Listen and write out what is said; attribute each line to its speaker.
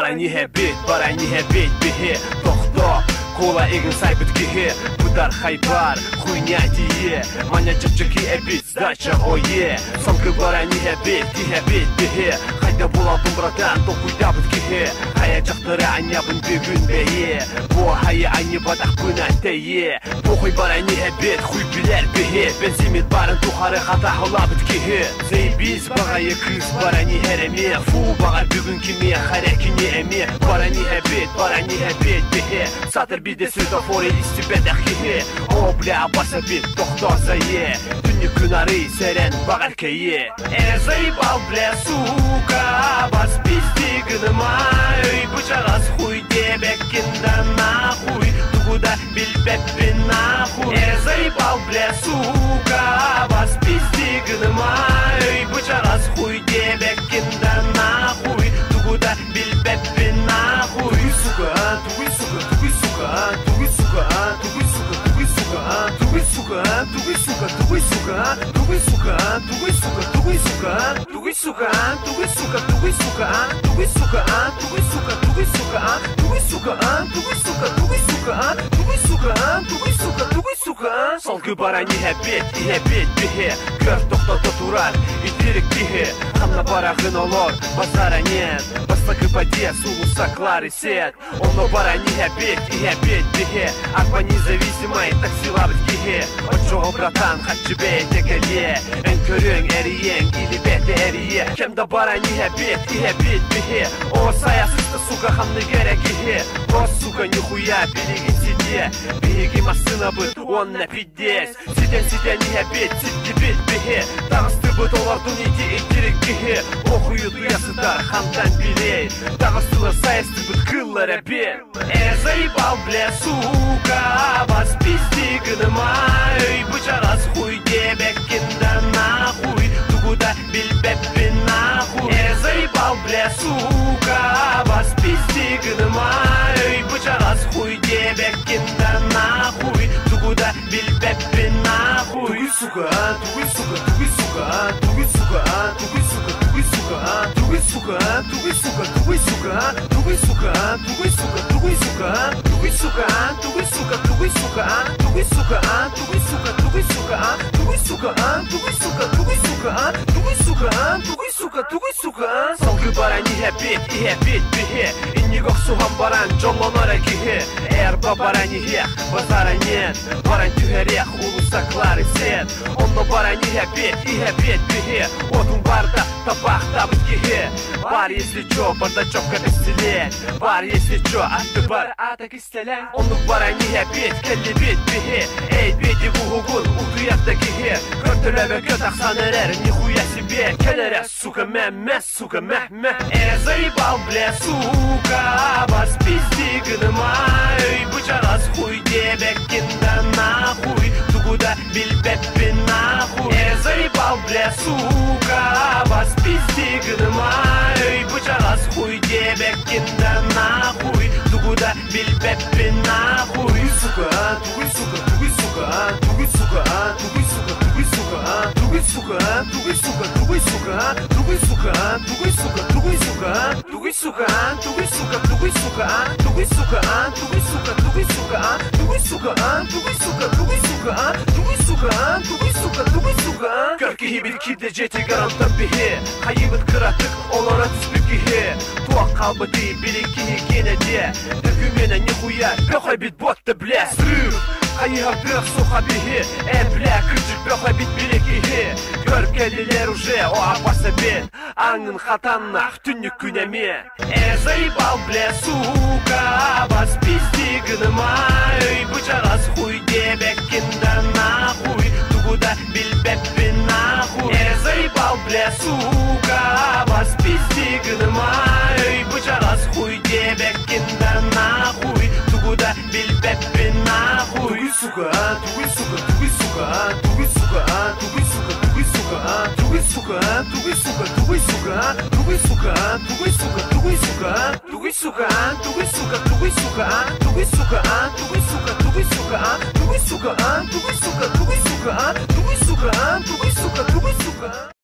Speaker 1: Баран иһэбит, баран иһэбит биһи. Тохтоо, кола игин сайбыт киһи. Бытархай бар, хуйня тиийэ. Маня чэпчэки эбит, сдача ое. Салгы баран иһэбит, иһэбит биһи. Хайда булабын, братан, толкуйдаабыт киһи. Хайа дьахтары анньабын бүгүн бэйэ. Буохайы анньыбатахпына тэйэ. Похуй баран иһэбит, хуй билэр биһи. Бензимит барын тухары хатаһылаабыт киһи. Заебись баҕайы кыыс баран иһэр эмиэ. Фу, баҕар бүгүн кимиэхэ эрэ кини эмиэ. Баран иһэбит, баран иһэбит биһи. Сатыр биирдэ светофоры истибэтэх киһи. О, бля, басабит, тохтоо зае. Түннүккүн арый, сэрэн, баҕар кэйиэ. Э, заебал, бля, сука, бас пизди гыныма. Өй бычаҕас хуй диэбэккин да нахуй. Тугу да билбэппин нахуй. Э, заебал, бля, сука, бас пизди гыныма. Өй бычаҕас хуй диэбэккин да нахуй. Тугу да билбэппин нахуй.
Speaker 2: Тугуй, сука, а? Тугуй, сука, тугуй, сука, а? Тугуй, сука, а? Тугуй, сука, тугуй, сука, а? Тугуй, сука, а? Тугуй, сука, тугуй, сука, а? Тугуй, сука, а? Тугуй, сука, тугуй, сука, а? Тугуй, сука, а? Тугуй, сука, тугуй, сука, а? Тугуй, сука, а? Тугуй, сука, тугуй, сука, а? Тугуй, сука, а? Тугуй, сука, тугуй, сука, а? Тугуй, сука, а? Тугуй, сука, тугуй, сука, а?
Speaker 1: Салгы баран иһэбит, иһэбит биһи. Көр тохтото турар, итирик киһи. Ханна бараҕын олор, базара нет. Бастакы подъезд, уулусса Клары сет. Онно баран иһэбит, иһэбит биһи. Арба независимай таксилабыт киһи. Оччоҕо, братан, хаччы бэйэтэ кэлиэ. Эн көрүөҥ, эрийиэҥ, или бэйэтэ эрийиэ. Кэм да баран иһэбит, иһэбит биһи. О, сайа сыста, сука, ханнык эрэ киһи. О, сука, нихуя, билигин ситиэ. Биһиги массыынабыт уонна пиздец. Ситэн-ситэн иһэбит, ситтибит биһи. Таҕыстыбыт олордун ити итирик киһи. Охуйу туйа сытар, хантан билей. Таҕыстылар сайыстыбыт кыыллар эбит.
Speaker 2: Э,
Speaker 1: заебал, бля, сука, бас пизди гыныма. Өй бычаҕас хуй диэбэккин да нахуй. Тугу да билбэппин нахуй. Э, заебал, бля, сука, бас пизди гыныма. Өй бычаҕас хуй диэбэккин да нахуй. Тугу да билбэппин нахуй.
Speaker 2: Тугуй, сука, а? Тугуй, сука, тугуй, сука, а? Тугуй, сука, а? Тугуй, сука, тугуй, сука, а? Тугуй, сука, а? Тугуй, сука, тугуй, сука, а? Тугуй, сука, а? Тугуй, сука, тугуй, сука, а? Тугуй, сука, а? Тугуй, сука, тугуй, сука, а? Тугуй, сука, а? Тугуй, сука, тугуй, сука, а? Тугуй, сука, а? Тугуй, сука, тугуй, сука, а? Тугуй, сука, а? Тугуй, сука, тугуй, сука, а?
Speaker 1: Салгы баран иһэбит, иһэбит биһи. Инник охсуһан баран дьоллонор киһи. Эрба баран иһиэх, базара нет. Баран түһэриэх, уулусса Клары сет. Онно баран иһэбит, иһэбит биһи. Отун барда, табахтабыт киһи. Бар, если чё, бардачокка пистолет. Бар, если чё, аттыбар ата кистэлэҥ. Оннук баран иһэбит, кэллибит биһи. Эй, беди уһугун, утуйар да киһи. Көртөлөбөккө тахсан эрэр, нихуя себе. Кэлэрэ, сука, мэ, сука, мэ, мэ.
Speaker 2: Э,
Speaker 1: заебал, бля, сука, бас пизди гыныма. Өй бычаҕас хуй диэбэккин да нахуй. Тугу да билбэппин нахуй. Э, заебал, бля, сука, бас пизди гыныма. Өй бычаҕас хуй диэбэккин да нахуй. Тугу да билбэппин нахуй.
Speaker 2: Тугуй, сука, а? Тугуй, сука, тугуй, сука, а? Тугуй, сука, а? Тугуй, сука, тугуй, сука, а? Тугуй, сука, а? Тугуй, сука, тугуй, сука, а? Тугуй, сука, а? Тугуй, сука, тугуй, сука, а? Тугуй, сука, а? Тугуй, сука, тугуй, сука, а? Тугуй, сука, а? Тугуй, сука, тугуй, сука, а? Тугуй, сука, а? Тугуй, сука, тугуй, сука, а? Тугуй, сука, а? Тугуй, сука, тугуй, сука, а?
Speaker 1: Көр киһибит киирдэ дьиэтигэр онтон биһи. Хайыбыт кыратык олоро түспүт киһи. Туох хаалбытый били киһи киэнэ диэ. Дөкүмүөнэ нихуя, бөх эбит буотта, бля, срыв. Хайыһардыах суха биһи. Э, бля, кырдьык бөх эбит били киһи. Көр кэллилэр уже, о апаса бет. Аңын хатаннах, түннүккүн эмиэ.
Speaker 2: Э,
Speaker 1: заебал, бля, сука, бас пизди гыныма. Өй бычаҕас хуй диэбэккин да нахуй. Тугу да билбэппин нахуй.
Speaker 2: Э,
Speaker 1: заебал, бля, сука, бас пизди гыныма. Өй бычаҕас хуй диэбэккин да нахуй. Тугу да билбэппин нахуй.
Speaker 2: Тугуй, сука, а? Тугуй, сука, тугуй, сука, а? Тугуй, сука, а? Тугуй, сука, тугуй, сука, а? Тугуй, сука, а? Тугуй, сука, тугуй, сука, а? Тугуй, сука, а? Тугуй, сука, тугуй, сука, а? Тугуй, сука, а? Тугуй, сука, тугуй, сука, а? Тугуй, сука, а? Тугуй, сука, тугуй, сука, а? Тугуй, сука, а? Тугуй, сука, тугуй, сука, а? Тугуй, сука, а? Тугуй, сука, тугуй, сука, а?